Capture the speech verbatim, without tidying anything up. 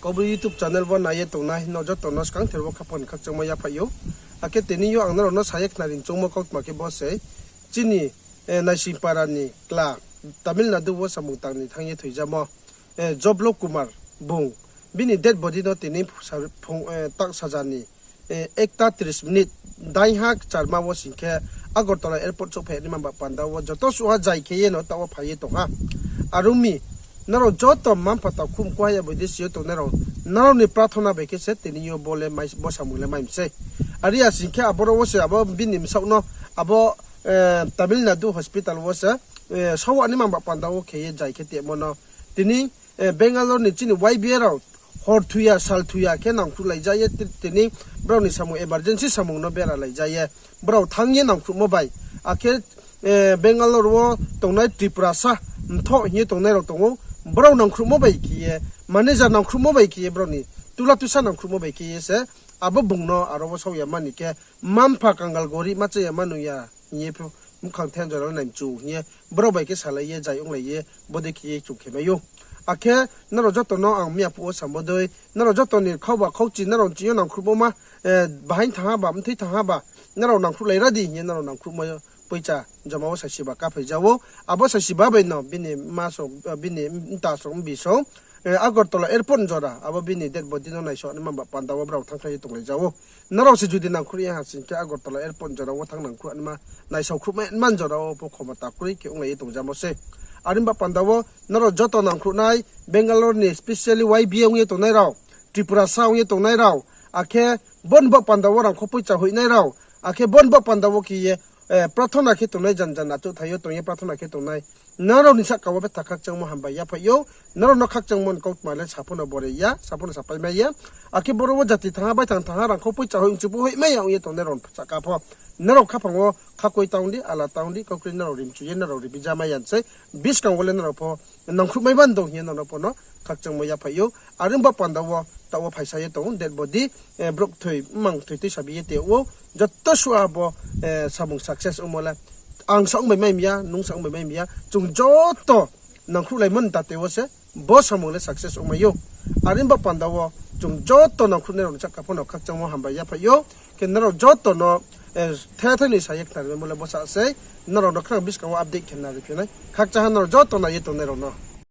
Kaubru YouTube channel wo nai ye tongnai no joto no skangther wo khaphang ni khakchangmo yaphaih ou. Akhe tini yo ang nrao no sa ye khnari choungmo kautma khe bo se, chini, eh, Naisingpara ni kla Tamil Nadu wo samung tang ni thanng ye thoijamo, eh, Joblo Kumar bung, bini dead body no tini sa-, phung, eh, tak saja ni, eh, ekta tris minit, daingha kcharma wo sing khe Agartala airport souhphai naima ba panda wo joto suh ha jai khe ye no taoh wo phai ye tong ha. Are ong mi, nrao joto mma-mpha takhum kuha ya boide si yo tongnai rao, nrao ni prathona bai khe se tini yo bo le mai, bo samung le mai mi sei. Are ya sing khe aboro wo se abo bini bsaoh no abo, eh, Tamil Nadu hospital wo se, eh, sawa naima ba panda wo khe ye jai khe tongmo no tini, eh, Bangalore ni chini Y B A rao hor thoi ya, sal thoi ya khe nangkhruhlai ja ye ti-, tini brao ni samung, emergency samung no beralai ja ye brao thanng ye nangkhruhmo bai. Akhe, eh, Bangalore wo tongnai Tripurasa mthoh hing ye tongnai rao tong ou, brao nangkhruhmo bai khe ye, manager nangkhruhmo bai khe ye, brao ni tula tusa nangkhruhmo bai khe ye se abo bung no aro wo saoh ya mani khe, mma-mpha kangal gorib ma cha ya ma nung ya hing ye pho, bkhang then jora nai mchu hing ye brao bai khe salai ye, jai onglai ye, bodei khe ye chung khe mai ou. Akhe nrao joto no ang miya phuh wo samo dei, nrao joto ni khauba khauchi, nrao chini yo nangkhruhmo ma, eh, bahaing thanng ha ba, mthoi thanng ha ba, nrao nangkhruhlai ra di hing ye nrao nangkhruhmo poicha joma wo saisiba kaphai ja ou. Abo saisiba bai no bini mma song, eh, bini mta song, mbi song, eh, Agartala airport jora abo bini dead body no naisao naima ba panda wo brao thanngkhlai ye tonglai ja ou. Nrao se judi nangkhruh ye ha sing khe Agartala airport jora wo thanng nangkhruh naima, naisao khruhmai man jora wo pho khomota kroi khe onglai ye tongjamo sei. Are ba panda wo nrao joto nangkhruhnai, Bangalore ni specially Y B A ong ye tongnai rao, Tripurasa ong ye tongnai rao, akhe bo ni baoh panda wo rangkho poicha hoihnai rao, akhe bo ni baoh panda wo khe ye, eh, prathona khe tongnai, jan jan achouhthai yo tong ye prathona khe tongnai, nrao ni sahka wo betha khakchangmo hambai yaphaih ou. Nrao no khakchangmo ni kautma le sapho no bore ya, sapho no sapai mai ya. Akhe boro wo jati thanng ha, baithang thanng ha, rangkho poicha hoi mchu pho hoihmai ya ong ye tongnai rao sahka pho, nrao khaphang wo khakoi tang di, ala tang di, kaukroi nrao rimchu ye nrao ribi ja mai ya sei. Buskang wo le nrao pho nangkhruhmai ban dong hing ye nrao no pho no khakchangmo yaphaih ou. Are ba panda wo taoh wo phaisa ye tong ou, dead body, eh, brouh kthoi, mmang kthoi tuisa bi ye tong ou, joto suh ha bo, eh, samung success ongmo le. Ang sa ong bai mai mi ya, nung sa ong bai mai mi ya, chung joto nangkhruhlaimo ni tate wo se bo samung le success ongmai ou. Are ba panda wo chung joto nangkhruhnai rao ni sahka pho no khakchangmo hambai yaphaih ou. Khe nrao joto no, eh, the the ni sa ye khnari mai mo le bo sa sei, nrao no khnang buskang wo update khe nari phi nai. Khakchang ha nrao joto nai ye tongnai rao no.